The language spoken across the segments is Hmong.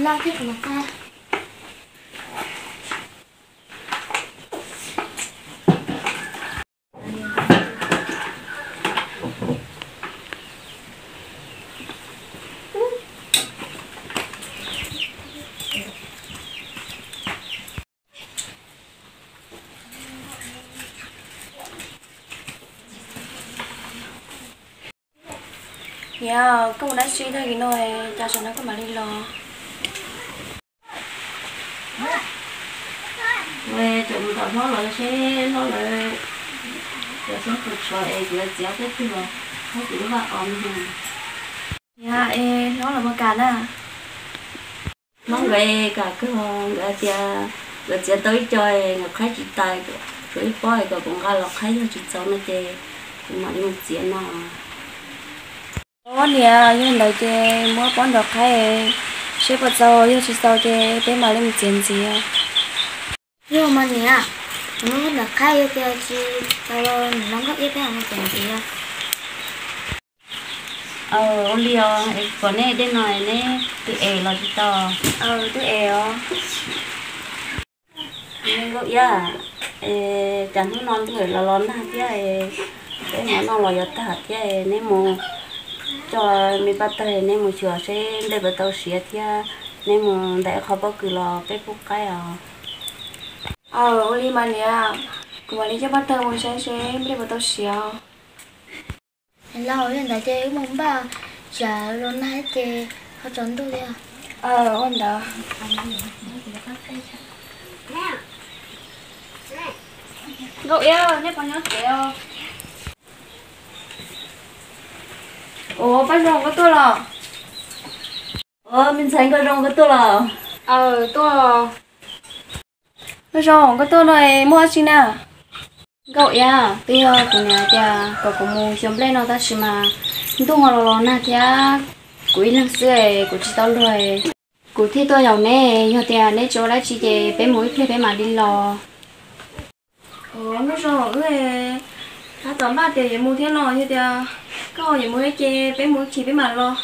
Loj thiab kuv mam qa. Niam, koj mus dab tsi tag kis no, cas tsam no koj mam li los? Ua tseem mus tom hlob lawv seb hlob lawv, kuv seb tus tsov es kuv yuav txiav peb twg los hlob kuv lub vaj os no. Niam, es hlob los puas kam na? Hlob nkawd kam kawg, nkawd tias nkawd txiav tau ib co nkawd qhaib tsis tas, tshuav ib pob es kom kuv nqa los qhaib, yog tsis txaus no ces kuv mam li mus txiav no. Os niam, yog ntawd ces muab pob nrog qhaib seb puas txaus, yog tsis txaus ces peb mam li mus txiav ntxiv. Yog mas niam, kuv muab pob nrog qhaib, yog tias tsis txaus los nws los nkauj iab peb mam mus txiav ntxiv. Ua li os, es kom neb dej no neb twb ev los tsis tau? Twb ev os. Nkauj iab, es cas hnub no ntuj los los nag thiab, peb mov noj los yuav tag thiab, neb mus coj me paj tawg neb mus xyuas seb nplej puas tau siav thiab, neb mus ntais qhov pob kws los peb pub qaib os. Aw, ua li mas niam, kuv mam li coj paj tawg mus saib seb nplej puas tau siav. Los yog ntawd ces wb mus npaj, tsam los nag ces ho tsaus ntuj thiab. Aw, ua ntawd. Nkauj iab, neb puas nyob tsev os? Ua, Paj Zoo, koj tuaj los? Ua, me ntxhais Nkauj Zoo, koj tuaj los? Aw, tuaj. Nkauj Zoo, koj tuaj no es muaj dab tsi na? Nkauj iab, twb yog kuv niam tias kom kuv mus xyuas nplej no tab sis mas ntuj ho los los nag thiab, kuv ib leeg xwb es kuv tsis tau luag, kuv thiaj tuaj yaum neb, yog tias neb tsis ua dab tsi ces peb mus ib pliag peb mam li los. Ua, Nkauj Zoo, wb tab tom npaj tias yuav mus thiab no, yog tias koj ho yuav mus thiab ces peb mus ib chim peb mam los.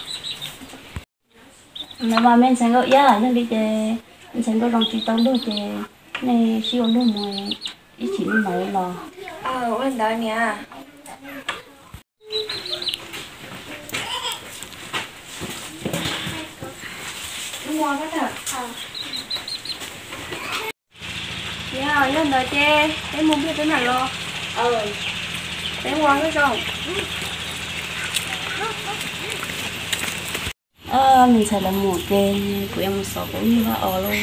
Ntawd mas me ntxhais Nkauj iab, yog li ces me ntxhais Nkauj Zoo tsis tau luag ces nej sib ua luag mus, ib chim nej mam li los. Ua li ntawd niam. Niam, yog ntawd ces peb mus ib pliag peb mam los. Peb mus, Nkauj Zoo. Me ntxhais lawv mus ces kuv yuav mus xov kuv niag vaj os lauj.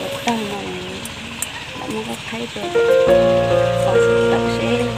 Ua tag no, lam muab koj qhaib ces xov xwm tawm seb.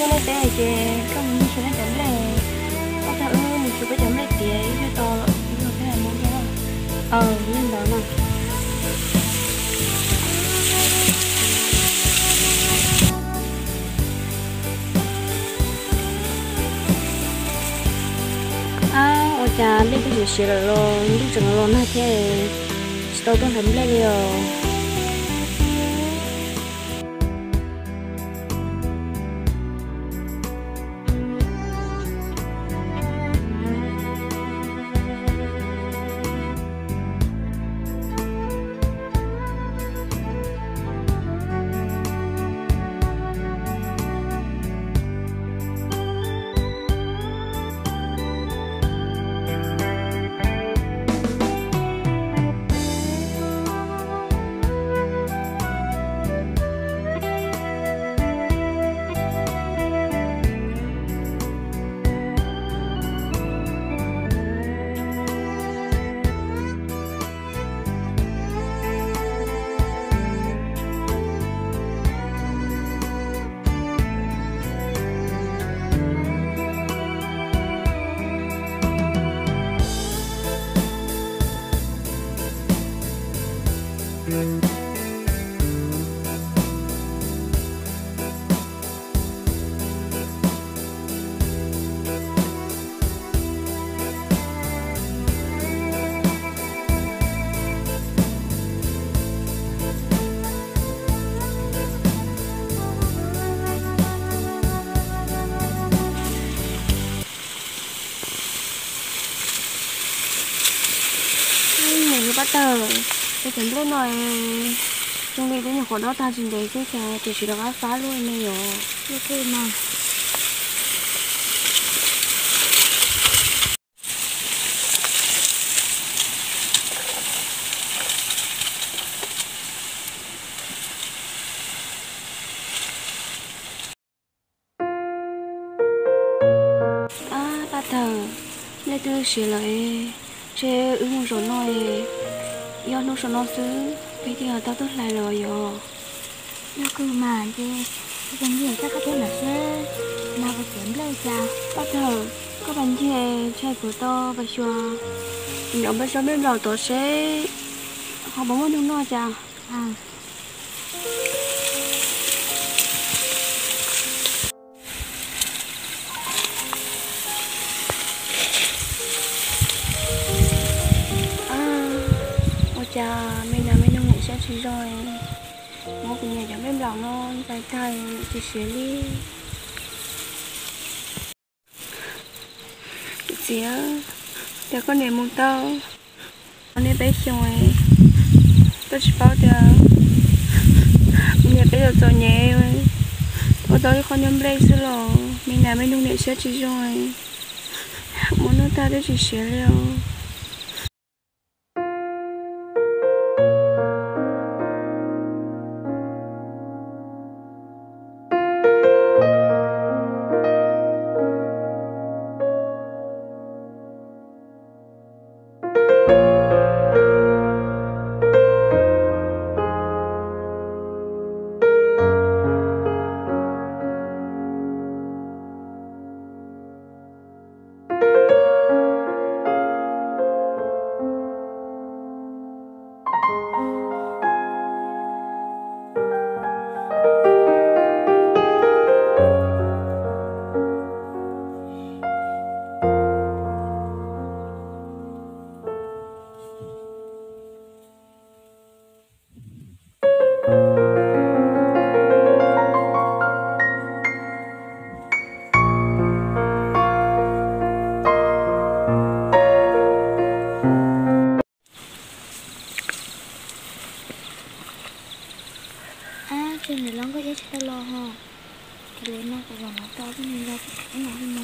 Tuaj nej teb ces koj mus ntsia nej cov nplej, koj tag wb mus xyuas peb cov nplej tiav ib pliag tso, ib pliag peb mam mus ntsia. Aw, li ntawd na. Ab, ua cas nplej twb siav siav lawm los ntuj tseem los nag thiab, tsis tau tuaj hlais nplej li os. Niam yog pab tawg, peb cov nplej no zoo li peb nyuam qhuav dob tag tsis ntev xwb cas tseem siav rov qab fab luaj ne yom. Ab, pab tawg, nplej twb siav lawm, ntshe wb mus zaum no, yog hnub saum no xwb peb thiaj tau tuaj hlais los yog. Yog kawg mas ces, koj pab ntxhais, koj pab ntxhais seb nag puas siav nplej cas. Pab tawg, koj pab ntxhais ntshai kuv tau pab xyuas, nrog pab xyuas nplej nplaum tod seb ho puas muaj hnub noj cas. Ua cas me nas me noog niam siab tsis zoo, muab kuv niam cov nplej nplaum no ntxais tag tsis siav li. Txiv, cas koj niam mus tau niaj peb xyoos, koj tsis paub tias kuv niam peb txom txom nyem, ua tau ib qho nyuag nplej xwb los me nas me noog niam siab tsis zoo, muab noj tag twb tsis siav li os. Ab, tseem niam los nkauj thiab tsis tau los ho. Ces li no kuv los no tau tus niag los ib no li no.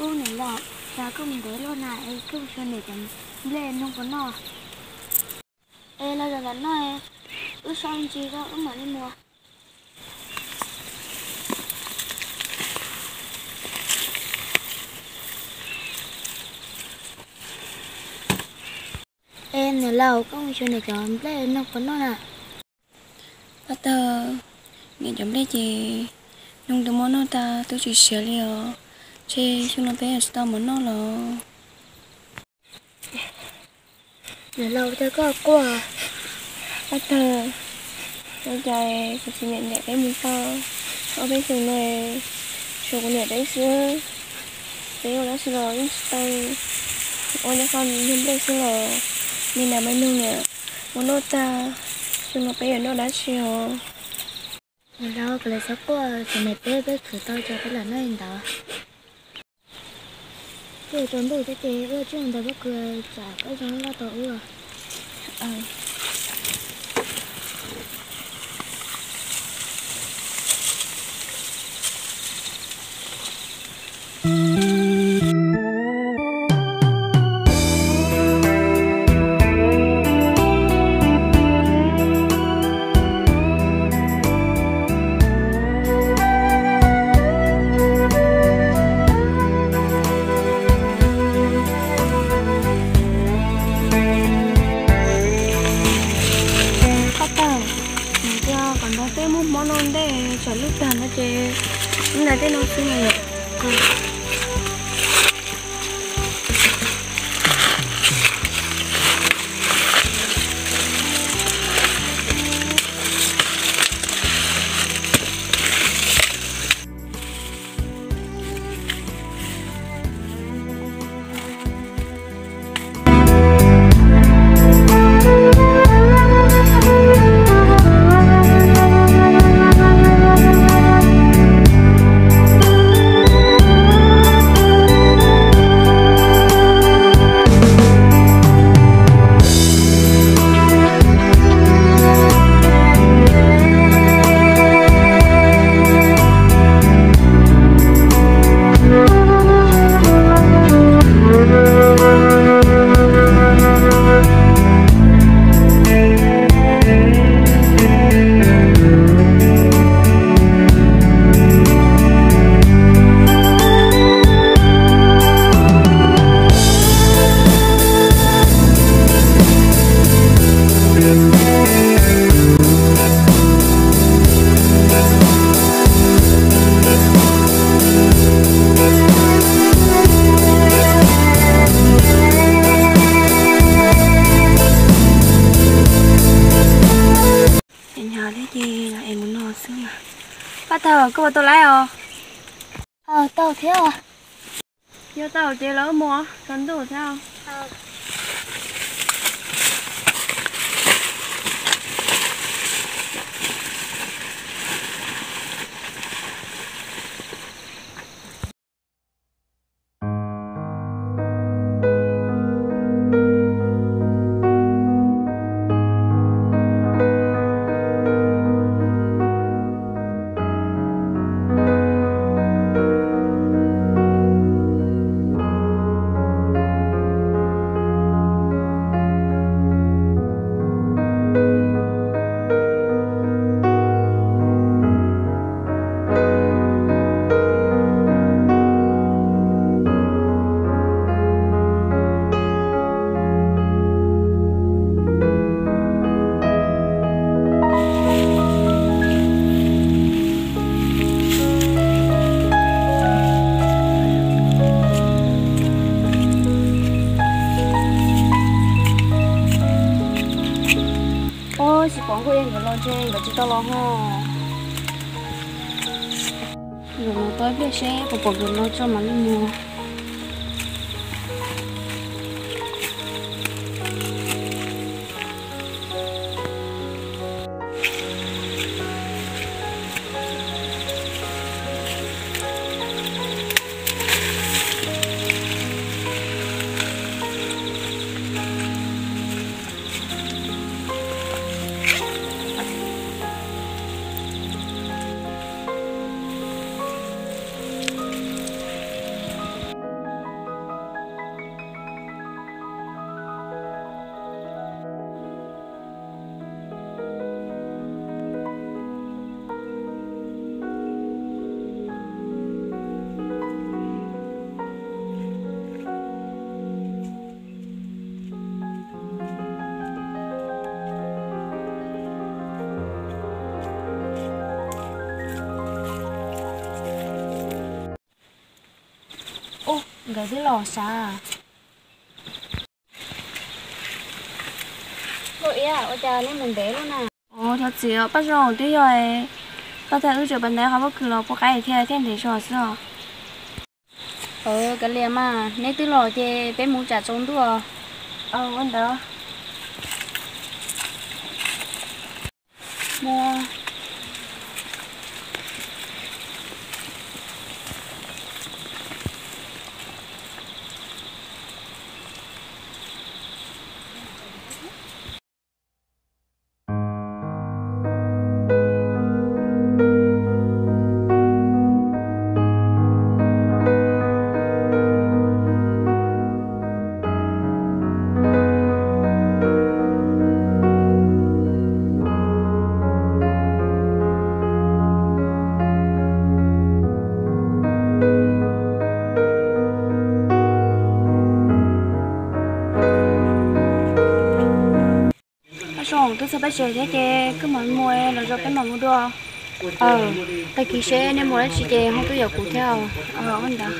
Ub, niam los, cas koj mus ntawd loj na es koj mus xyuas niam cov nplej noog puas noj. los noj, wb so ntsis wb mam li mus. Es niam laus, koj mus xyuas niam cov nplej noj puas noj na? Paj Tawg, niam cov nplej ces nug twb muab noj tag twb tsis siav li os. Ntshe xyoo no peb yuav tsis tau mov noj los. Niam laus, cas koj quaj? Paj Tawg, ua cas kuv txiv niam ntiam peb mus tau ob peb xyoos no, tshuav kuv niam peb xwb. Peb ua dab tsi los yeej tsis tau, ua nyob qhov nug nplej xwb los me nas me noog niam muab noj tag. Xyoo no peb yuav noj dab tsi os? Niam laus, koj txhob quaj, txom nyem peb, peb khwv tau ces peb lam noj li ntawd. Twb yuav tsaus ntuj thiab ces wb ua tsaug ntawd pob kws, tsam koj zoo loj tau wb. Paj Tawg, nws tias kom nrog peb muab hmo no ntej tsam lub tag no ces wb ntais tej no xwb na yom. Hnyav thiab ces es mus no xwb. Paj Tawg, koj puas tau laib os? Tau thiab. Yog tau ces lawv mus, tsaus ntuj thiab. Ua tsis pom nkauj nkawd los ntshe nkawd tsis tau los ho. Nkawd los tau ib pliag seb puas pom nkawd los tso mam li mus. Nkawd twb los sav. Ua cas nej mus ntev lub na? Ua, cov txiv, Paj Zoo twb yog koj thiab wb tseem pas ntev qhov pob kws los puas qaib thiab thiaj ntev zog xwb os. Kav liam mas, neb twb los ces peb mus tsam tsaus ntuj. Ua ntawd. Paj Zoo, twb txog peb tsev thiab ces koj mam mus los zov peb mam mus dua. Tag kis seb nej mus dab tsi ces ho tuaj yaum kuv thiab. Ua ntawd.